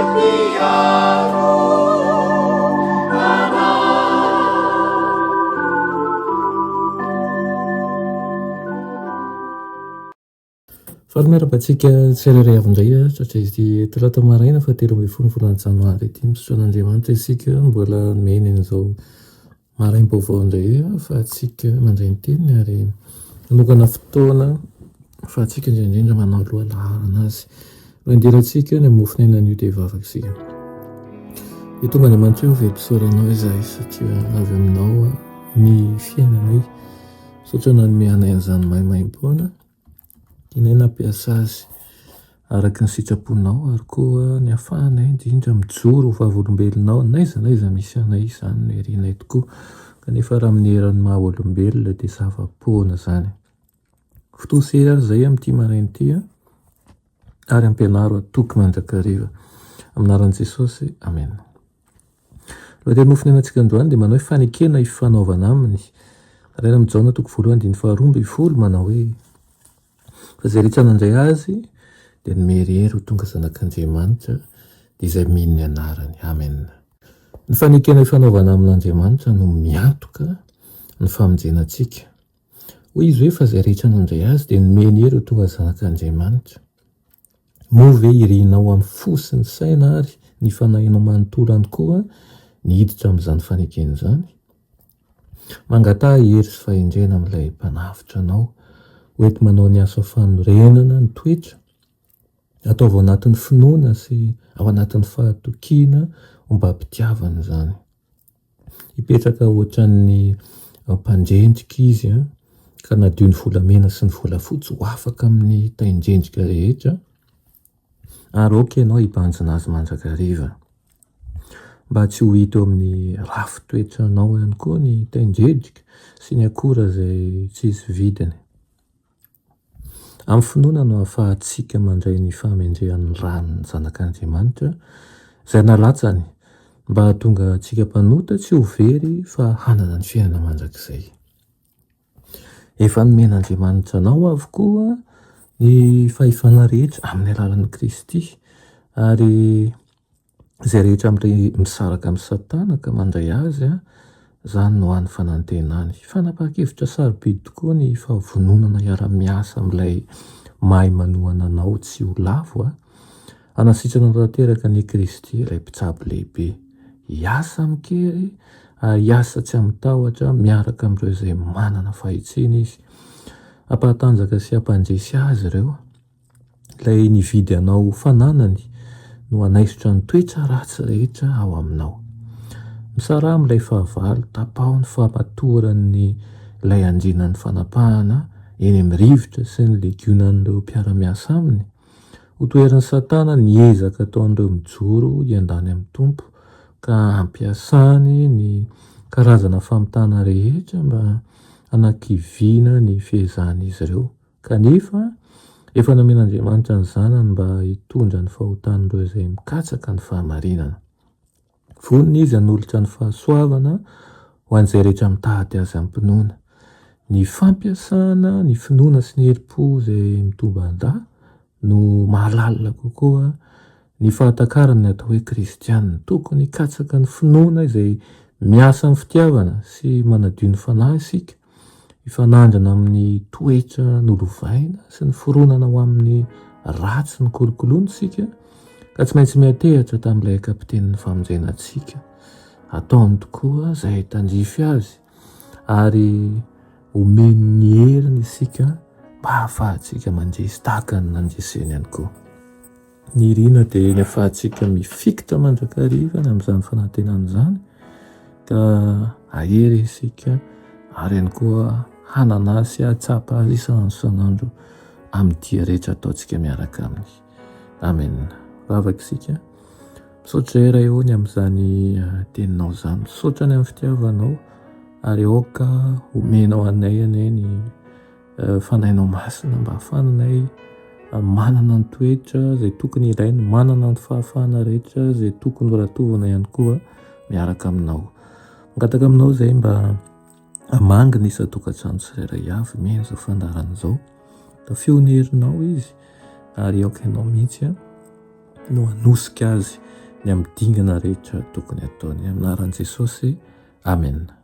Mpiaro anay. Faly miarahaba antsika tsirairay avy indray tratra ity talata maraina faha 13 volana janoary ity. Misaotra an'Andriamanitra isika mbola nomeny an'izao maraim-baovao indray ahafahantsika mandray ny teniny ary manokana fotoana ahafahantsika indrindra indrindra manao loha laharana azy. Mandirantsika ny mofon'aina anio dia hivavaka isika. Dia tonga Andriamanitra eo velom-pisaorana anao izahay satria avy aminao ny fiainanay. Misaotra nanome anay an'izany maimaimpoana. Tianay nampiasa azy araka ny sitraponao ary koa ny ahafahanay indrindra mijoro ho vavolombelonao n'aiza n'aiza misy anay, izany no irinay tokoa. Kanefa raha amin'ny eran'ny maha olombelona dia zava-poana izany. Fotoa sy hery ary izay amin'ity maraina ity ary ampianaro hatoky mandrakariva. Amin'ny anaran'i Jesosy, amena. Lohateny nofonenantsika androany dia manao hoe fanekena ifanaovana aminy. Alaina amin'ny Jaona toko voalohany andininy faharoa ambin'ny folo manao hoe fa izay rehetra nandray azy dia nomerihery ho tonga zanak'Andriamanitra dia izay mino ny anarany. Amen. Ny fanekena ifanaovana amin'Andriamanitra no miantoka ny famonjena antsika. Hoy izy hoe fa izay rehetra nandray azy dia nomeny hery ho tonga zanak'Andriamanitra. Moa ve irinao amin'ny fo sy ny saina ary ny fanahinao manontolo ihany koa ny hiditra amin'izany fanekena izany? Mangataha hery sy fahendrena amin'ilay Mpanavotra anao ho enti-manao ny asa fanorenana ny toetra. Ataovy ao anatin'ny finoana sy ao anatin'ny fahatokiana ombam-pitiavana izany. Hipetraka hoatran'ny mpandrendrika izy, ka nadio ny volamena sy ny volafotsy ho afaka amin'ny tain-drendrika rehetra, ary aoka ianao hibanjina azy mandrakariva. Mba tsy ho hita eo amin'ny rafi-toetranao ihany koa ny tain-drendrika sy ny akora izay tsy hisy vidiny. Amin'ny finoana no ahafahantsika mandray ny fahamendrehan'ny ran'ny Zanak'Andriamanitra izay nalatsany mba hahatonga antsika mpanota tsy ho very fa hanana ny fiainana mandrakizay. Efa nomen'Andriamanitra anao avokoa ny fahefana rehetra amin'ny alalan'i Kristy ary Izay rehetra misaraka amin'i Satana ka mandray azy, izany no hany fanantenany. Fanapahan-kevitra sarobidy tokoa ny fahavononana hiara-miasa amin'ilay mahay manohana anao tsy ho lavo. Hanasitrana tanteraka anie Kristy, ilay mpitsabo lehibe. Hiasa amin-kery ary hiasa tsy amin-tahotra miaraka amin'ireo izay manana fahitsiana izy. Hampahatanjaka sy hampandresy azy ireo. Ilay nividy anao ho fananany no hanaisotra ny toetra ratsy rehetra ao aminao. Misaraha amin'ilay fahavalo, tapaho ny famatoran'ny ilay andrianan'ny fanapahana eny amin'ny rivotra sy ny legionan'ireo mpiara-miasa aminy. Hotoherin'i Satana ny ezaka ataon'ireo mijoro hiandany amin'ny Tompo, ka hampiasany ny karazana famitana rehetra mba hanakiviana ny fiezahan'izy ireo. Kanefa, efa nomen'Andriamanitra ny Zanany mba hitondra ny fahotan'ireo izay mikatsaka ny fahamarinana. Vonona Izy hanolotra ny fahasoavana ho an'izay rehetra mitady Azy amim-pinoana. Ny fampiasana ny finoana sy ny herim-po izay mitoban-dahy no mahalalina kokoa ny fahatakarana ny atao hoe kristiana. Tokony hikatsaka ny finoana izay miasa amin'ny fitiavana sy manadio ny fanahy isika, hifanandrina amin'ny toetra nolovaina sy ny fironana ho amin'ny ratsy nikolokoloina isika, ka tsy maintsy miantehatra tamin'ilay Kapitenin'ny famonjena antsika. Ataony tokoa izay tandrify azy, ary omeny ny heriny isika mba hahafahantsika mandresy tahaka ny nandreseny ihany koa. Ny irina dia ny ahafahantsika mifikitra mandrakariva ny amin'izany fanantenana izany ka hahery isika ary ihany koa hanana azy sy hahatsapa azy isan'andro isan'andro amin'ny dia rehetra ataontsika miaraka aminy. Amen. Vavaka isika. Misaotra izay Ray ô ny amin'izany eh, teninao izany. Misaotra ny amin'ny fitiavanao ary aoka homenao anay anie ny Fanahinao Masina mba hahafahanay manana ny toetra izay tokony ilaina, manana ny fahafahana rehetra izay tokony horatovina ihany koa miaraka aminao. Mangataka aminao izay mba hamangy ny isan-tokantrano tsirairay avy mihaino izao fandaharana izao. Tafio ny herinao izy ary aoka ianao mihitsy. no hanosika azy ny amin'ny dingana rehetra tokony hataony. Amin'ny anaran'i Jesosy, amena.